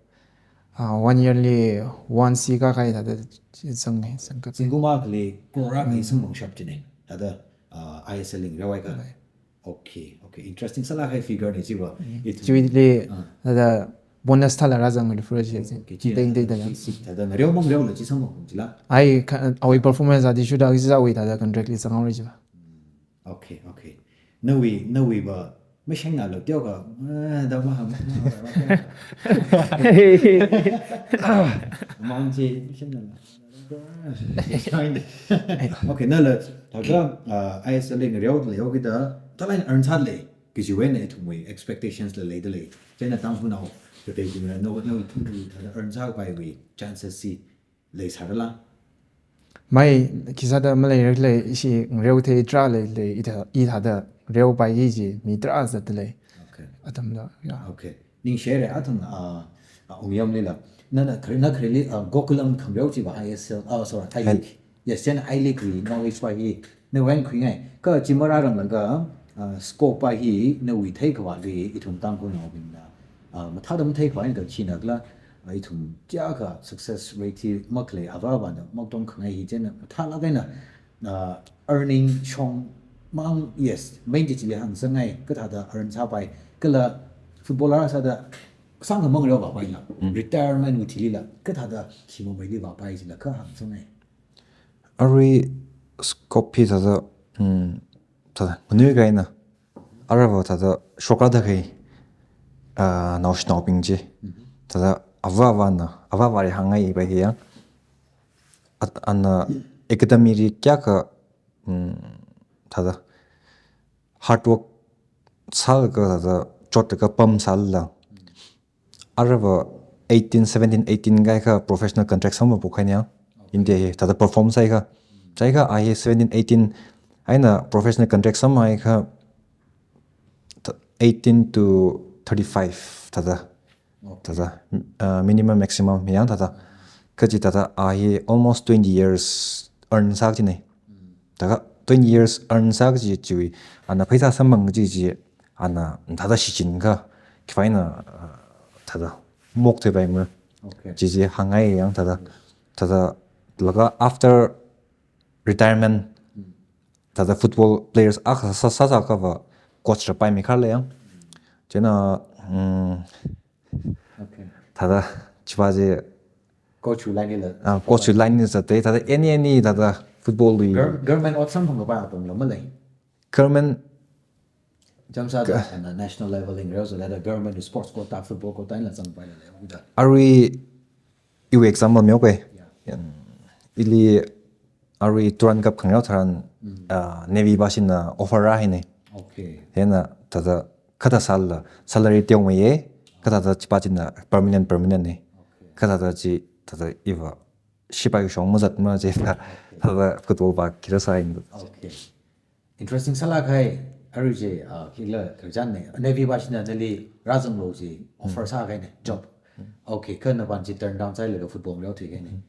ah, one year li one C kākahai thāda zangmei, zangka. Zingkum akhali crore akha hi samphangshap jina. Thāda, ah, I S L li ngareoakha. Right. Okay, okay. Interesting sālākhai figure na chiva. Mm. It- Chiwuili, ah, thāda bonus thāla rāzangmei refer chi. Okay, chi ding, ding, ding. Chi, chi, thāda ngareomang ngareola chi samphang chila. Ai, kha, awui performance athishurda chichāwui thāda contract li zanghaora chiva. Mm. Okay, okay. Nawui, nawuiva mashengnalu teokha, ah, da mahāng, mahāng, mahāng. Mang chi, mashengnalu. Okay, nala, thāda, ah, I S L li ngareoda leihaokida, talent earn sālei, kajiwui eina ithumwui expectations la leida lei. Chieina Tangkhulnao kateibingna, nawui, nawui thungri thāda earn sāpaiwui chances chi leisārala? Mai, khisāda maleira khala, ishi ngareothei tarā leilei, i thā, i thāda ngareopai kaji mi tarā zatda lei. Okay. Atamla, ya. Okay. Ningshire, athang, ah, ah, Wungyamlila. Na, na, khare, na khareli, ah, Gokulam khangareo chiva I S L, oh, sorry, I-League. Yes, chieina I-League wui knowledge va hi, na wang khuingai. Kha chi marāranglakha, ah, scope va hi, nawui theikhavāli, ithum Tangkhulnaobingna, ah, mathāda matheikhavā eina kachina khala, ah, ithum chiakha success rate hi makhalei avāvana maktongkhangai hi chieina mathālāk eina, ah, earning shongmang, yes, main chi chili hāngsangai, kathāda earn sāpai, kala footballer sāda sāngkhamang ngareovāpaila, mm, retirement wui thilila, kathāda khi mameili vāpai chila kha hāngsangai. Arui scope hi thāda, mm, thāda, nganuikahai eina, arava thāda, shokra da kahai, ah, naoshinaobing chi. Mhm. Thāda, avāvana, avāvali hāngngai pai hi ya. At, ana academy li kayākha, mm, thāda, hard work sālaga thāda, chotlaga pamsālala. Arava eighteen, seventeen, eighteen kahaiakha professional contract samphang phokhaina. India hi thāda perform sāhaiakha. Sāhaiakha a hi seventeen, eighteen, eina professional contract samphang haiakha th-, eighteen to thirty-five thāda. Okay. Thāda, uh, minimum maximum yang thāda. Kaji thāda a hi almost twenty years earn sā kajina. Mm. Thāda twenty years earn sā kaji chiwui, ana pheisā samphang kaji chi, ana thāda shichinakha, khiwui eina, uh, thāda mok theipaimu. Okay. Chi chi hāngngai yang thāda, thāda laga after retirement, mm, thāda football players akha sā, sā, sāsākhava coach rāpaimi kharla yang. Chieina, mm, okay, thāda chiva chi coach wui line la. Ah, coach wui line li zatta, thāda any, any thāda football wui. Gov-, government ot samphang kapai apongla malei. Government Jamsāda, ana national level li ngareozatda government sports quota, football quota eina zangpailala, yangda. Arui iwui example mihaoke. Yeah. Yan, ili arui Durand Cup khangareo tharan, ah, Navy pāshina offer rāhaine. Okay. Chieina thāda kathā sālala salary teomeiye, kathāda chipā china permanent, permanent ne. Okay. Kathāda chi, thāda iva shipai shong mazatmara chithāda, thāda football pā khi rāsāhaina. Okay. Interesting sālākhai, arui chi, ah, khikhala khararchan ne. Navy pāshina nali rāzanglu chi offer sākahaine, job. Okay, kha napan chi turn down sāhailaga football ngareothuikahaine.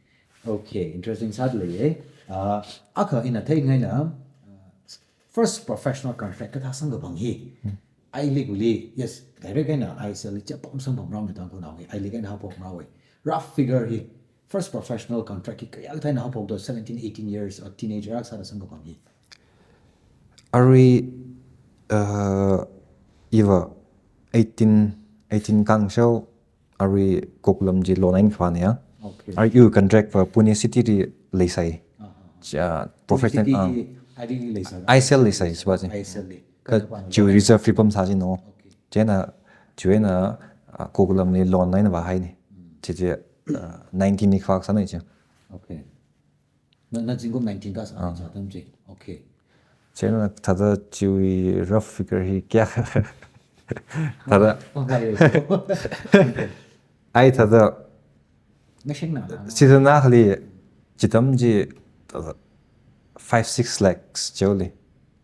Okay, interesting sāda leiye. Ah, akha ina theingaina, ah, first professional contract kathā samkaphang hi. I-League li, yes, direct eina I S L li chapam samphang rong Tangkhulnao hi, I-League eina haophok rong. Rough figure hi, first professional contract hi kayākha eina haophokdo, seventeen, eighteen years or teenager akha sāda samkaphang hi. Arui, uh, iva eighteen, eighteen kashao, arui Gokulam chi loan eina kavāne ya. Okay. Arui iwui contract va Pune City li leisai. Aha. Cha, Pune professional, City ah, hi I-League li leisai. I S L li leisai, chipā chi. I S L li. Kha chiwui reserve fee pamsā chino. Okay. Chieina, chiwui eina, ah, Gokulam li loan eina vāhaine. Hmm. Chi chi, ah, nineteen li khavā sānei chi. Okay. Na, na zingkum nineteen kasā, ah, sā atam chi. Okay. Chieina thāda chiwui rough figure hi kayā. Thāda. Oh, right, right. Ai thāda. Mashing na. Season akhali chi atam chi thāda five, six lakhs chiwuili.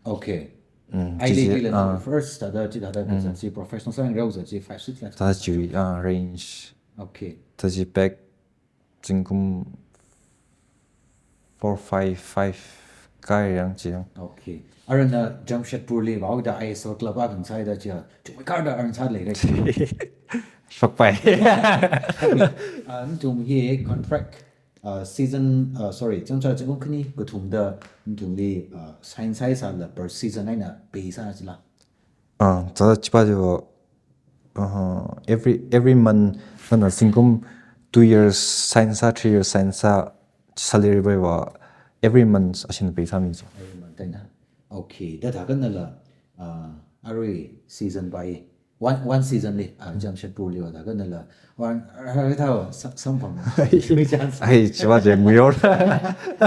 Okay. Mm, I-League chi, li ah, first thāda chi thāda, mm, kasā chi professional sāda ngareozat chi five, six lakhs. Thāda chiwui, ah, range. Okay. Thāda chi pack zingkum four, five, five kai yang chi yang. Okay. Arui na Jamshedpur li vāhaoda I S L club akha ngasāhaida chi, chungmeikharda earn sāda leire. Shokpai. Ah, nathum hi contract, ah, season, ah, sorry, chānchā zingkum khani kathumda nathumli, ah, sign sāhaisālala per season eina pay sā chila? Ah, thāda chipā chiva, uh, every, every month, nana zingkum two years sign sā, three years sign sā, salary pā va, every month ashina pay sāmi chi. Every month eina. Okay, thāda khanala, uh, arui season pā hi, one, one season li, uh, Jamshedpur li va thāda khanala, one, uh, thāda sa-, samphang. Chance. Ai, chipā chi nguiyor.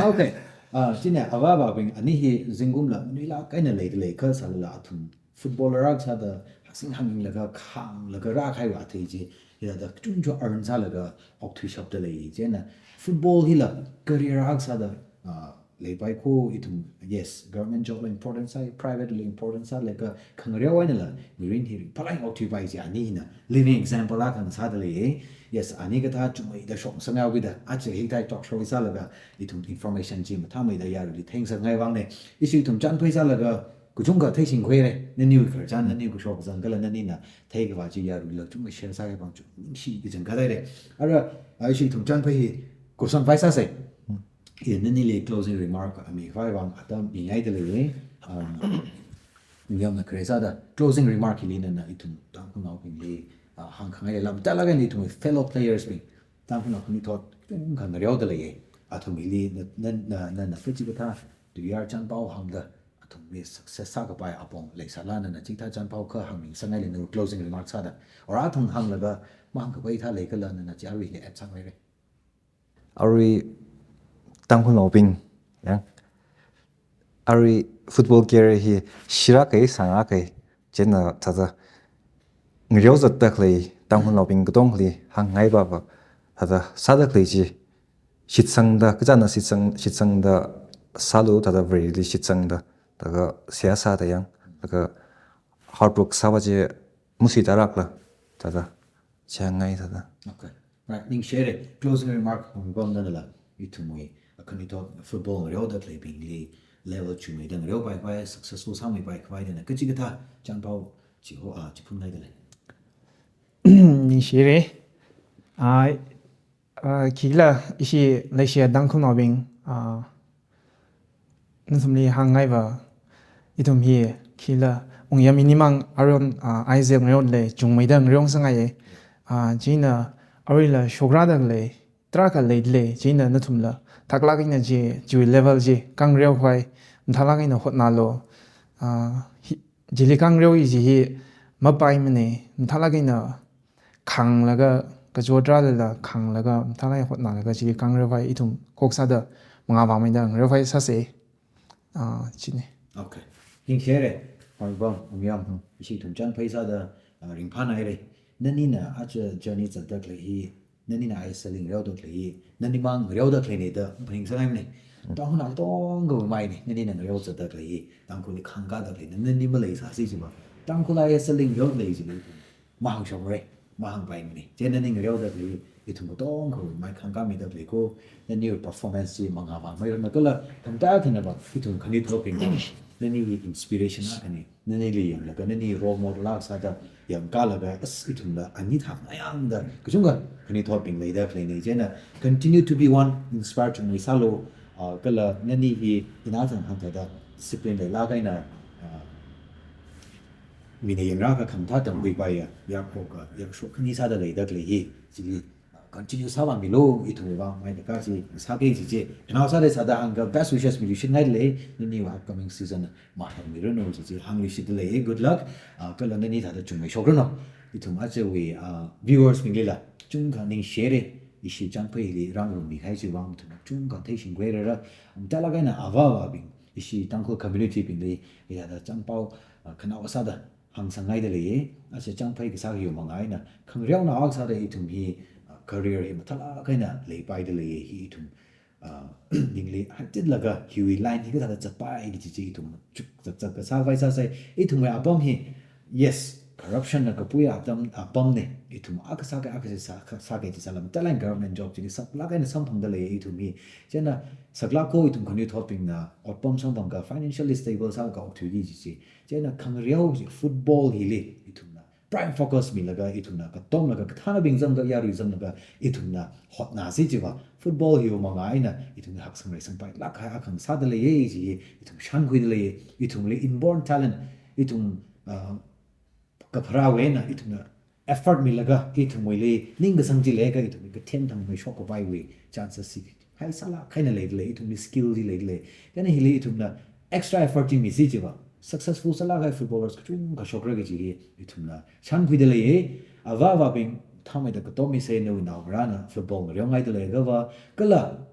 Okay. Uh, chieina avāva̱bing, ani hi zingkumla manuilāk eina leida lei kasālala athum footballer akha sāda, hāngsing hānglaga, khānglaga rākahai va thei chi, ya da chungchung earn sālaga okthuishapda lei. Chieina football hila career akha sāda, ah, leipai kho ithum, yes, government job la important sāi, private la important sālaga, khangareo einala, mirin hi ringphālāk eina okthuipai chi ani hina living example akha ngasāda lei. Yes, ani kathā chungmeida shokngasakngai kida, aja hikathā talk show sālaga, ithum information chi mathāmeida yaruili theingasakngai vāng ne. Ishi ithum chānphai sālaga, kachungkha theishingkhuire, naniwui khararchan, naniwui kashok kazang kala nanina theikhavā chi yaruila chungmei share sākhavai vāng chungshi kachangkhat haire. Ara, ah, ishi ithum chānphai hi kursangpai sāsei. I nanili closing remark mikhavai vāng atam mingaida lei. Ah, yamna khare sāda closing remark hili nana ithum Tangkhulnaobingli, ah, hāngkhangai lei, mathālāk eina ithum fellow players bing, Tangkhulnao khanuithot kachungkha ngareoda leiye. Athumli na, na, na, nana kachikathā tuiyār chānpao hāngda, athumli success sākapai apong leisālala nana chikathā chānpao kha hāngmi sāngai lei, nawui closing remark sāda. Or athum hānglaga mahāngkapai thā leikhala nana chi aruili add sāngaire. Arui Tangkhulnaobing, ya. Arui football career hi shirākei, sāngākei, chieina thāda ngareo zatda khalei Tangkhulnaobing katongali hāngngai pā va, thāda sāda khalei chi shitsangda, kachāna shitsang, shitsangda sālu, thāda Vareli shitsangda, thāda seihā sāda yang, thāda hard work sāva chi masi tarākla, thāda chāngai thāda. Okay. Right, ningshire. Closing remark hāngpamda lala, ithumwui akhanuithot football ngareoda khaleibingli level chungmeida ngareopai khavai, successful sāngmeipai khavai dana kachikathā chānpao chiho, ah, chiphunngaida lei. Ningshire. Ah, ah, khikhala ishi leishiya Tangkhulnaobing, ah, nathumli hāngngai va, ithum hi khikhala ungyam minimang aruihon, ah, I S L ngareo lei, chungmeida ngareo sāngaiye. Ah, chieina aruila shokrada lei, tarākha leida lei, chieina nathumla thaklāk eina chi, chiwui level chi khangareo khavai mathālāk eina hotnālu. Ah, hi, chili khangareo chi hi mapaimana, mathālāk eina khanglaga, kachot rālala khanglaga, mathālāk eina hotnalaga chili khangareo vai ithum khoksāda mangā vāmeida ngareo vai sāsa. Ah, china. Okay. Ningshire, Hoibang, Umyam, ishi ithum chānphai sāda, ah, ringphānaire. Nanina aja journey zatda khalei hi, nanina I S L li ngareoda khalei hi, nanimang ngareoda khaleina da phaningsāngaimana. Tangkhulnao katongawui maina, nanina ngareo zatda khalei hi, Tangkhulli khangkāda khaleina, nani maleisāsi jiva. Tangkhul I S L li ngareoda khalei jiva. Mahāngshokra, mahāngpaimana. Chieina nani ngareoda khalei, ithum katongawui mai khangkāmida khalei ko, naniwui performance chi mangā vāmeiranu kala, khangatei athānava, ithum khanuithotbing, naniwui inspiration akhana, nanili yanglaga, nani role model akha sāda yangkālaga, as ithumla ani thangayangda, kachungkha khanuithotbing leida khaleina. Chieina, continue to be one, inspire chungmeisālu, ah, kala nani hi ina thang hāngthāda, discipline leilāk eina, ah, mina yangra akha khamathā tamkhuipaiya, yakkhoka, yakshok khani sāda leida khalei hi, chili, ah, continue sāvāmilu, ithumwui vang, maida kachi, sāki kaji chi, khanao sāda sāda hāngga best wishes miluishitngaidalei, naniwui upcoming season, mahāngmiranu kaji chi, hāngluishitdalei, good luck, ah, kala nani thāda chungmeishokranu, ithum ajawui, ah, viewers binglila, chungkha ningshire, ishi chānphai hili rāngarummi kahai chiwui vang, ithum chungkha theishingkhuirara, mathālāk eina avā avābing, ishi Tangkhul community bingli, hithāda chānpao, ah, khanao sāda hāngsangngaidalei, aja chānphai kasā hiwui mangā eina, khangareonao akha sāda ithum hi, ah, career hi mathālāk eina leipaidalei, hi ithum, ah, ningli haititlaga hiwui line hi kathāda zatpai kaji chi ithum chukzat zatka sāvai sāsa, ithumwui apam hi, yes, corruption na kapuiya atam, apamna, ithum akha sākahai, akha sā, sākahai chi sālala, mathālāk eina government job chili saklāk eina samphangdalei ithum hi, chieina saklāk ko ithum khanuithotbingna, otpam samphangakha financially stable sālaga okthuiki kaji chi, chieina khangareo chi football hili, ithumna prime focus milaga, ithumna katomlaga, kathānabing zangda, yarui zanglaga, ithumna hotnāsi jiva, football hiwui mangā eina, ithumna haksang reisangpailāk kahai akha sādalei kaji, ithum shānkhuidalei, ithumli inborn talent, ithum, ah, kapharāwui eina, ithumna effort milaga, ithumwuili ningkasang chi leiakha, ithumwui kathem thang meishok kapaiwui chances chi haisālāk eina leidalei, ithumli skill chi leidalei. Chieina hili ithumna extra effort chi misi jiva, successful sālāk kahai footballers kachungkha shokra kaji hi ithumna shānkhuidalei, avā avābing, mathāmeida katom misa, nawui naongarāna football ngareongaidalei akhava, kala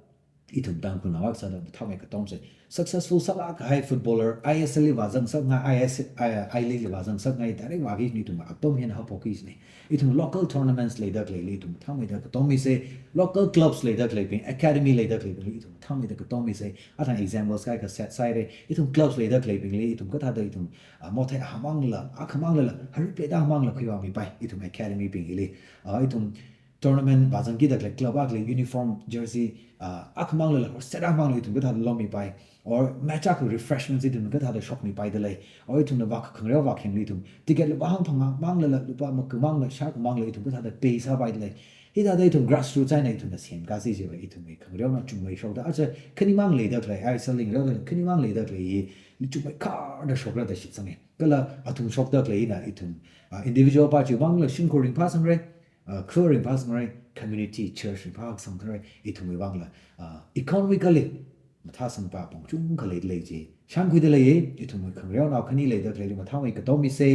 ithum Tangkhulnao akha sāda mathāmeida katomsa. Successful sālāk kahai footballer, I S L li vāzangsakngai, I S, I, I League li vāzangsakngai, direct vāki, ithum apam hi eina haophokki kajina. Ithum local tournaments leida khaleili ithum mathāmeida katom misa, local clubs leida khaleibing, academy leida khaleibingli ithum mathāmeida katom misa. Athang examples kaikha set sāhaira, ithum clubs leida khaleibingli ithum kathāda ithum, ah, mothei akhamangla, akhamanglala, harip leida akhamangla khuivāmipai, ithum academy bing hili. Ah, ithum tournament vāzangkida khalei club akhali uniform jersey, ah, akhamanglala, set akhamangla ithum kathāda lomipai. Or match akha refreshment chi ithum kathāda shokmipaidalei. Or ithumna vā khangareo vākhengli ithum ticket lupā hangphang manglala, lupā makamangla, shākamangla ithum kathāda pay sāpaidalei. Hithāda ithum grassroots eina ithumna semkāsi jiva, ithumwui khangareonao chungmeishokda, aja khanimang leida khalei, I S L li ngareoda khanimang leida khalei hi, li chungmeikharda shokra da shitsanga. Kala athum shokda khaleina ithum, ah, individual pa chiwui vangla shimkhur ringphāsangra, ah, khur ringphāsangra, community, church ringphāsangra, ithumwui vangla, ah, economically mathāsangpa apong chungkha leidalei chi shānkhuidalei, ithumwui khangareonao khani leida khaleili mathāmeida katom misa,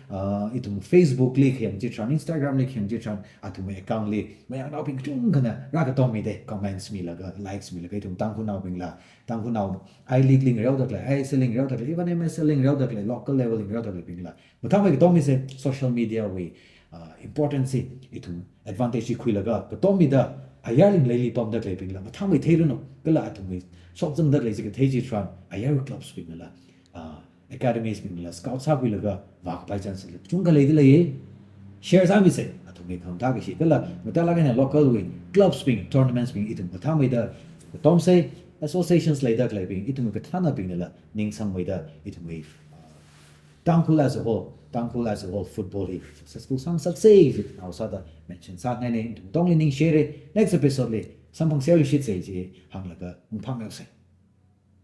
ah, ithum Facebook li khayang chitharan, Instagram li khayang chitharan, athumwui account li mayangnaobing kachungkhana rākatom mida, comments milaga, likes milaga, ithum Tangkhulnaobingla, Tangkhulnao I League li ngareoda khalei, I S L li ngareoda khalei, even M S L li ngareoda khalei, local level li ngareoda khaleibingla mathāmeida katom misa, social media wui, ah, importance chi ithum advantage chi khuilaga, katom mida, ayarli ngaleili pamda khaleibingla mathāmeida theiranu, kala athumwui shokzangda khalei chi kathei chitharan, ayar clubs bingnala, ah, academies bingnala scout sākhuilaga vākapai chance la kachungkha leidalei. Share sāmisa, athumwui khamathā kashi, kala mathālāk eina local wui clubs bing, tournaments bing ithum mathāmeida katomsa, associations leida khaleibing, ithumwui kathānabingnala ningsangmeida, ithumwui, ah, Tangkhul as a whole, Tangkhul as a whole football hi successful sāngasaksa ji nao sāda mention sāngaina, ithum katongli ningshire, next episode li samphangserluishitsa ji hānglaga mangphamyaosa.